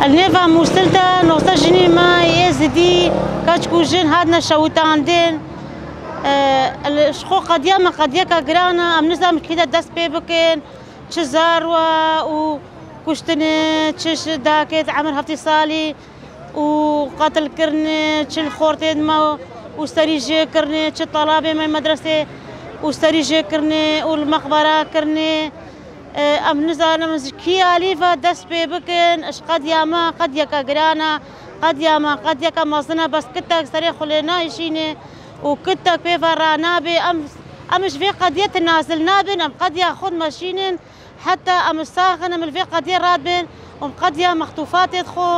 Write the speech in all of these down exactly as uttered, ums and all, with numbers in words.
Li nêva Mûsil de nozdeh jinê me yê Êzidî, keç û jin hatine şewitandin. E, li, ji xwe qediya me qediyeke giran e, em nizanin kî de dest pê bikin, çi zarwa û kuştinê, çi ji dakê di emir heftê salî û qetilkirinê, çi li xortên me û serî jêkirinê, çi talabê me medresê û serî jêkirinê û li mexbera kirinê. E, em nizanin ji kî alî ve dest pê bikin, ji qediya me qediyeke giran e, qediya me qediyeke mezin e, bes kitek serê xwe lê nayişîne û kitek pê ve ranabe. Em, em ji vê qediyê tinazil nabin, em qediya xwe dimeşînin, heta em sax in, em li vê qediyê radibin û em qediya mextûfatê xwe,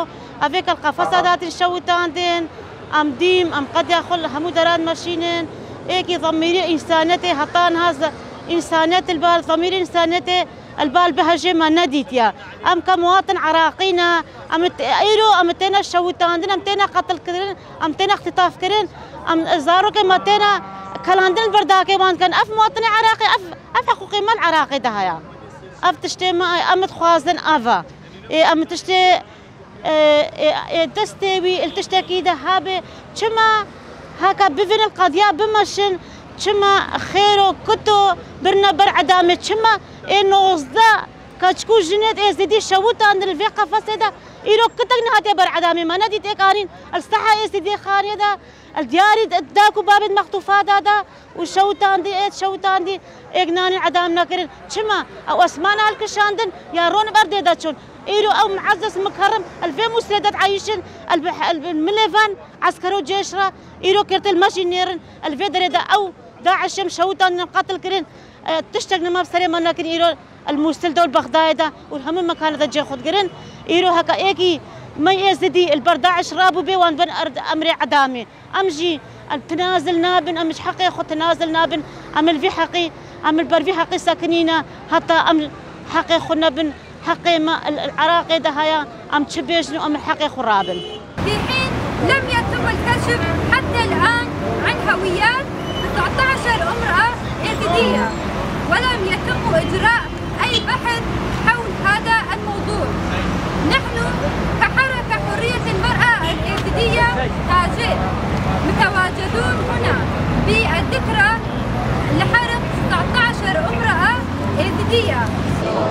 evê ke li qefesa de hatin şewitandin, em dîm, em qediya xwe li hemû deran dimeşînin. Êkî zemîrê însaniyetê heta niha ze-, însaniyet li bal, zemîrê însaniyetê li bal bihejê me nedîtiye. Em ke muwatin Iraqî ne, em t-, îro em têne şewitandin, em têne qetilkirin, em têne îxtîtafkirin, em zarokê me têne kelandin li ber dakê wan dikin. Ev muwatinê Iraqî, ev, ev hiqûqê me li Iraqê de heye. Ev tiştê me, em dixwazin ev e. Ê, em tiştê Ê, ê, ê, destê wî li tiştekî de habe, çima heke bivînin qediya bimeşin, çima xêro kuto birine ber edamê, çima ê nozdeh keçik û jinê Êzidî şewitandin li vê qefesê de, îro kitek nehatiye ber edamê, me nedît êk anîn li seha Êzidî xaniyê de, li diyarî dak û babê mextûfa de de, û şewitandî, êt şewitandî, êk nanî edam nekirin. Çima? Ew esmana hilkişandin, ya ron ber dê de çûn. Îro ew muezzez mukerrim, el vê Mûsilê de dieyşin, el bi, el bi milê van eskero cêş re, îro kirtil me jî nêrin, el vê derê de ew DAIŞ em şewitandin, em qetil kirin, e, tiştek nema bi serê me nekin îro. Li Mûsil de û li Bexdayê de û li hemû mekana de cê xwe digirin. Îro heke êkî me Êzidî li ber DAIŞ rabû bê wan bin erd-, emrê edamê. Em jî em tinazil nabin, em ji heqê xwe tinazil nabin. Em li vî heqî, em li ber vî heqî sekinîne heta em heqê xwe nebin. Heqê me li, li Iraqê de heye, em çi bêjin û em li heqê xwe rabin. في حين لم يتم الكشف حتى الآن عن هويات تسعتعش امرأة إيزيدية، ولم يتم إجراء أي بحث حول هذا الموضوع. نحن كحركة حرية المرأة الإيزيدية تاجر متواجدون هنا بالذكرى لحرق تسعتعش امرأة إيزيدية.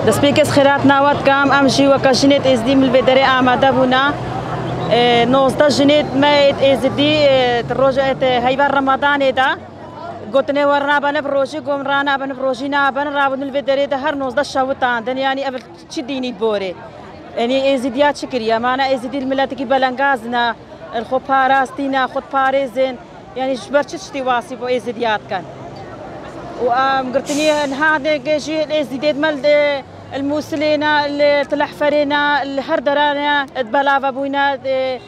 Destpêkê ez xêrhatina we dikim, em jî weke jinê Êzidî min li vê derê amade bûne. E, nozdeh jinê me êt Êzidî, e, di roja êt heyva Remadanê de. Gotinê we ranabe ne bi rojî, got ranabe ne bi rojî nabe ne, rabûn li vê derê de her nozdeh şewitandin. Yanî ev çi dînî borê? Yanî Êzidiya çi kiriye? Mana Êzidî li miletikî belengaz ne, li xwe parastî ne, xwe diparêzin. Yanî ji ber çi tiştî wasî bo Êzidiya dikin? Û em girtinî niha dê ji Êzidê me li, li Mûsilê ne, li Tilehferê ne, li her dera ne, di belave bûyne, di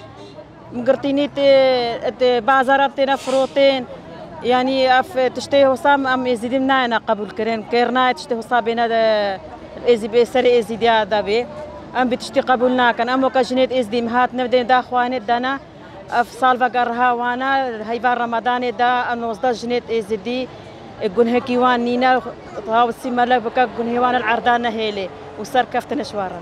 Girtînî tê, tê bazara têne firotên. Yanî ev tiştê hosa em Êzidî nayêne qebûl kirin. Kêr nayê tiştê hosa bêne de Êzî bê serê Êzîdiya de bê. Em vî tiştî qebûl nakin. Em weke jinêt Êzidî em hatine vê daxwayanê dene. Ev sal veke riha wane, heyva Remadanê de em nozdeh jinêt Êzidî, e, gunhekî wan nîne, tawsî melek bike gunhê wan li erda nehêlê û serkeftine ji we re.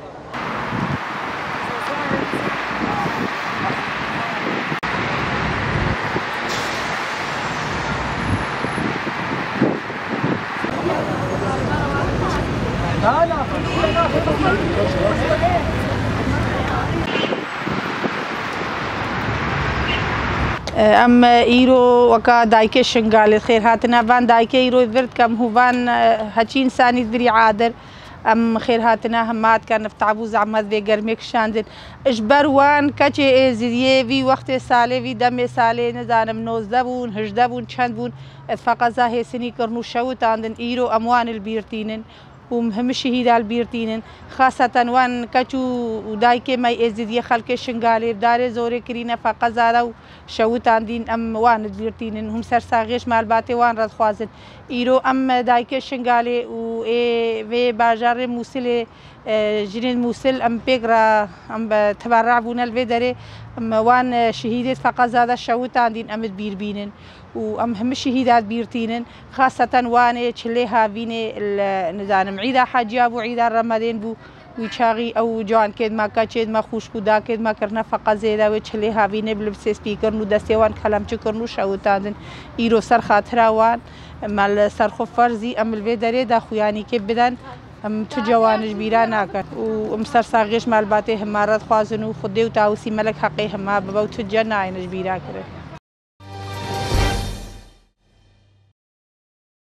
Em îro weka dayikê Şingalê xêrhatina van dayikê îro vir dikem hûvan heçî însanî virî adir. Em xêrhatina hema dikin, ev tab û zehmet vê germê kişandin. Ji ber wan keçê Êzidiyê vî wextê salê, vî demê salê, nizanim, nozdeh bûn, hejdeh bûn, çend bûn, di feqeza hêsinî kirin û şewitandin. Îro em wan li bîr tînin û em hemî şehîda li bîr tînin. Xaseten wan keç û, û dayikê me Êzidiyê xelkê Şingalê bi darê zorê kirîne feqeza de û şewitandîn, em wan li bîr tînin, hûn sersaxiyê ji malbatê wan re dixwazin. Îro em dayikê Şingalê û ê vê bajarê Mûsilê, e, jinên Mûsil em pêk re em bi teberra bûne li vê derê, em wan, e, şehîdê feqeza de şewitandîn, em di bîr bînin û em hemî şehîda di bîr tînin. Xaseten wan ê çilê havînê li, nizanim, îda Heciya bû, îda Remedên bû, Wî çaxî ew cankêd me, keçêd me, xûşk û dakêd me kirine feqe zêde wê çilê havînê bi li sêspî kirin û destê wan kelemçi kirin û şewitandin. Îro ser xatira wan me li ser xwe ferzî em li vê derê de xuyanîkê biden. Em tu cewan ji bîra nakin û em ser saxiyê ji malbatê hima re dixwazin û Xwedê û Tawusî Melek heqê hima bibe û tu ce nayên ji bîra kirin.